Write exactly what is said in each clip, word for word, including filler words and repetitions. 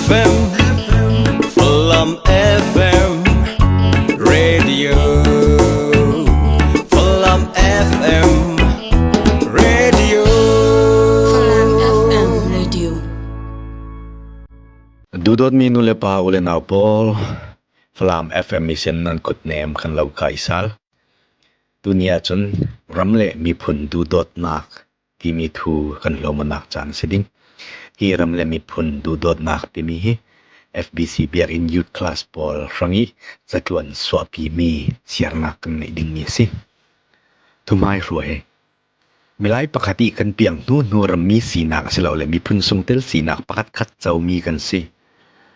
F M, Falam F M Radio, Falam F M Radio. Falam F M Radio. Dudot mi nu le pa u le nau pawl, Falam F M mission nan kut nem kan lo kai sal. Tunia cun ram le miphun duhdawtnak timi thu kan hlawmnak caan si ding. Hi ram le miphun duhdawtnak timi hi F B C biakinn youth class pawl hrangih zatluan suahpimi siarnak kan neih dingmi a si. Thuhmai hruai. Milai pakhat ih kan piang hnuhnu rammi sinak a si lo le miphun sungtel sinak pakhatkhat comi kan si.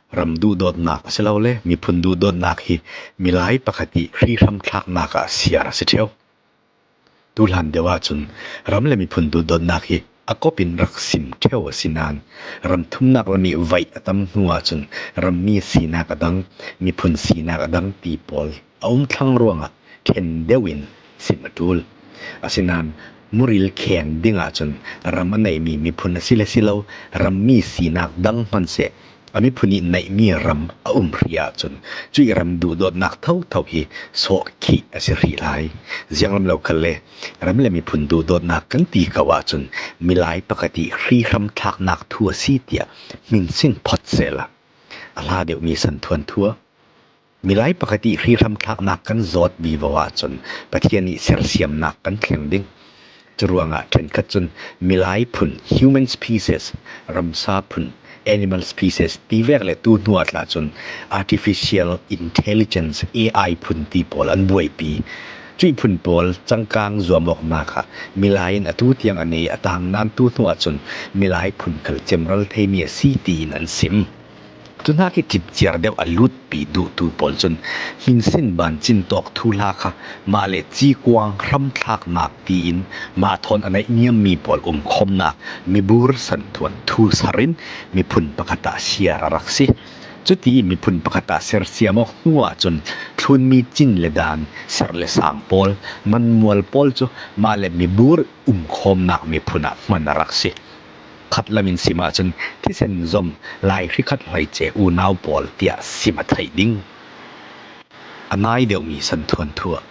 Ram duhdawtnak a si lo le miphun duhdawtnak hi milai pakhat ih hrihram thlaknak ah siar a si ṭheu. Tuhlan deuh ahcun ram le miphun duhdawtnak hi a kop in rak sim ṭheu a si nain ram thumnak lam ih vaih a tam hnu ahcun rammi sinak a dang, miphun sinak a dang ti pawl a um thlang ruangah ṭhen deuh in sim a ṭul. Asinain muril kheng ding ahcun ram a neimi miphun a si le si lo, rammi sinak dang hman seh, a miphun ih neihmi ram a um hrih ahcun cuih ram duhdawtnak thotho hi sawhkhih a si hrih lai. Zianglam lo khal le ram le miphun duhdawtnak kan ti ko ahcun milai pakhat ih hrihram thlaknak thu a si tiah hminsin phawt sehla a hla deuhmi santhuan thu ah milai pakhat ih hrihram thlaknak kan zawt vivo ahcun Pathian ih sersiamnak kan thleng ding. Curuangah ṭhenkhat cun milai phun, human species, ramsa phun, animal species, ti vek le tu hnu ah tla cun artificial intelligence, A I, phun ti pawl an buaipi. Cuih phun pawl cangkang zuam awknak ah milai in atu tiang a nei a tang nain tu hnu ahcun milai phun khal cemral theimi a si tiin an sim. Cuhnak ih ṭipciar deuh a lutpi duhtu pawl cun hminsin bancin tawk thuhla kha mah le cikuang hramthlaknak tiin mah thawn a neih ngiammi pawl umkhawmnak mibur santhuan thu sar in miphun pakhat ah siar a rak si. Cuti miphun pakhat ah sersiam awk hnu ahcun thlunmi cin le dan, ser le sang pawl, manmual pawl cu mah le mibur umkhawmnak miphun ah hman a rak si. Khatlam in sim ahcun thisen zom lai hrikhat hleice unau pawl tiah sim a theih ding. A nai deuhmi santhuan thu ah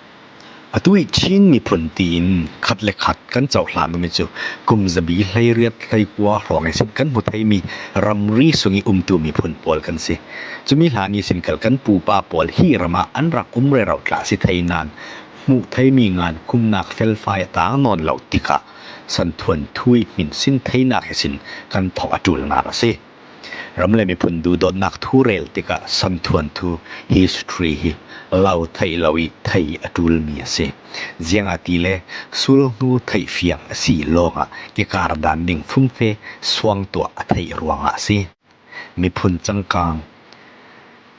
atu ih Chin miphun tiin khat le khat kan cohlan ummi cu kum zabi hleiriat hleikua hrawng ihsin kan hmu theimi ramri sungih umtu miphun pawl kan si. Cumi hlan ihsin kal kan pupa pawl hi ramah an rak um rero tla si thei nain hmuh theimi ngan kumnak felfai a tang nawn lo tikah santhuan thu ih hminsin theinak ihsin kan thawk a ṭulnak a si. Ram le miphun duhdawtnak thu rel tikah santhuan thu, history, hi lo theih lo ih thei a ṭulmi a si. Ziangahtile sulhnu theihfiang a si lawngah kikar dan ding fumfe suangtuah a theih ruangah a si. Miphun cangkang.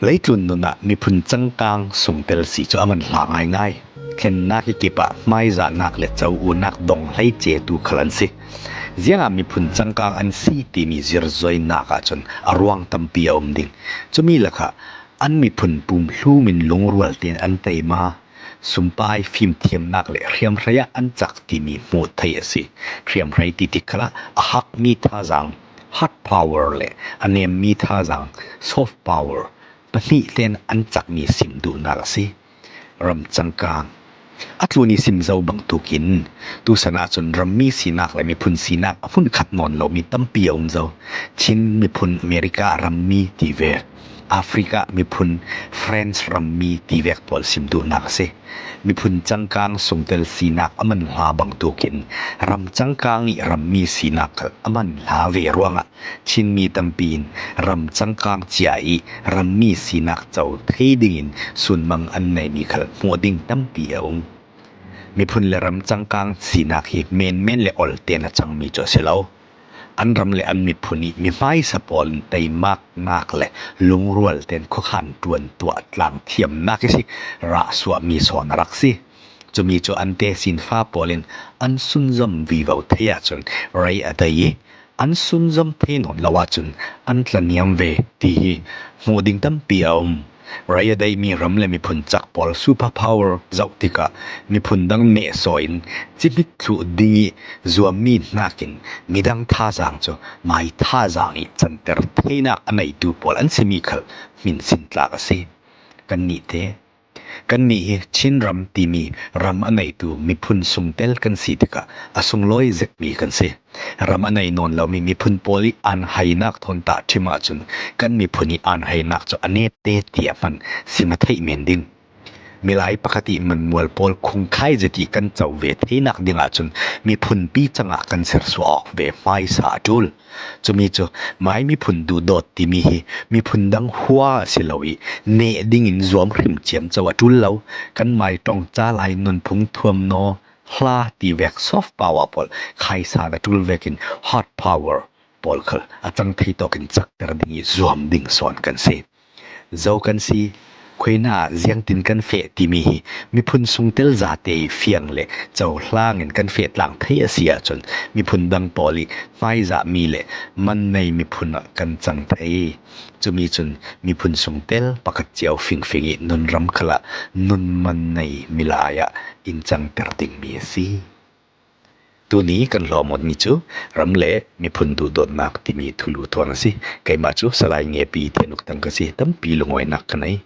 Leitlun nun ah miphun cangkang sungtel si cu a man hla ngaingai. Thlennak ih kipah hmaizahnak le co unak dong hleicetu khal an si. Ziangah miphun cangkang an si timi zirzuainak ahcun a ruang tampi a um ding. Cumi lakah an miphun pum hlum in lungrual tein an teima, sumpai fimthiamnak le hriamhrei ah an cak timi hmuh theih a si. Hriamhrei ti tik khalah a hakmi thazaang, hard power, le a nemmi thazaang, soft power, pahnih tein an cakmi sim duhnak a si. Ram cangkang. A tlun ih sim zo bangtuk in tusan ahcun rammi sinak le miphun sinak a hmunkhat nawn lomi tampi a um zo. Chin miphun America rammi ti ve. Africa miphun France rammi ti vek pawl sim duhnak a si. Miphun cangkang sungtel sinak a man hla bangtuk in ram cangkang ih rammi sinak khal a man hla ve ruangah Chinmi tampi in ram cangkang cia ih rammi sinak co thei dingin sunmang an neimi khal hmuh ding tampi a um. Miphun le ram cangkang sinak hi menmen le ol tein a cangmi cu a si lo. An ram le an miphun ih mi hmaisa pawl in teimaknak le lungrual tein khuakhan ṭuan tuah tlang thiamnak ihsi rahsuahmi sawn a rak si. Cumi cu an tesinfa pawl in an sunzom vivo thei ahcun rei a tei ih an sunzom thei nawn lo ahcun an tlaniam ve ti hi hmuh ding tampi a um. Rei a deih mi ram le miphun cak pawl super power zoh tikah miphun dang nehsaw in cimit thluh ding ih zuam mi hnakin midang thazaang cu mai thazaang ih canter theinak a neitu pawl an si mi khal hminsin tlak a si. Kan nihte, kan nih hi Chin ram timi ram a neitu miphun sungtel kan si tikah a sunglawi zekmi kan si. Ram a nei nawn lomi miphun pawl ih an hainak thawn tah ṭhim ahcun kan miphun ih an hainak cu a nette tiah hman sim a theih men ding. Milai pakhat ih manmual pawl khungkhai zet ih kan co ve theinak ding ahcun miphunpi cangah kan sersuah awk ve hmaisa a ṭul. Cumi cu mai miphun duhdawt timi hi miphun dang hua a si lo ih neh dingin zuam hrim ciamco a ṭul lo. Kan mai ṭong ca lai nunphung thuam naw hla ti vek soft power pawl khaisan a ṭul vekin hard power pawl khal a cang thei tawkin cakter ding ih zuam ding sawn kan si. Zo kan si, khuina ah ziangtin kan feh timi hi miphun sungtel zate ih fiang le cohlang in kan feh tlang thei a si ahcun miphun dang pawl ih hmaizahmi le man nei miphun ah kan cang thei. Cumi cun miphun sungtel pakhat cio fingfing ih nunram khalah nun man nei milai ah in cangter dingmi a si. Tuni kan hlawmawtmi cu ram le miphun duhdawtnak timi thulu thawn a si. Keimah cu Salai Ngepi Thian Uk Tang ka si. Tampi lungawinak ka nei.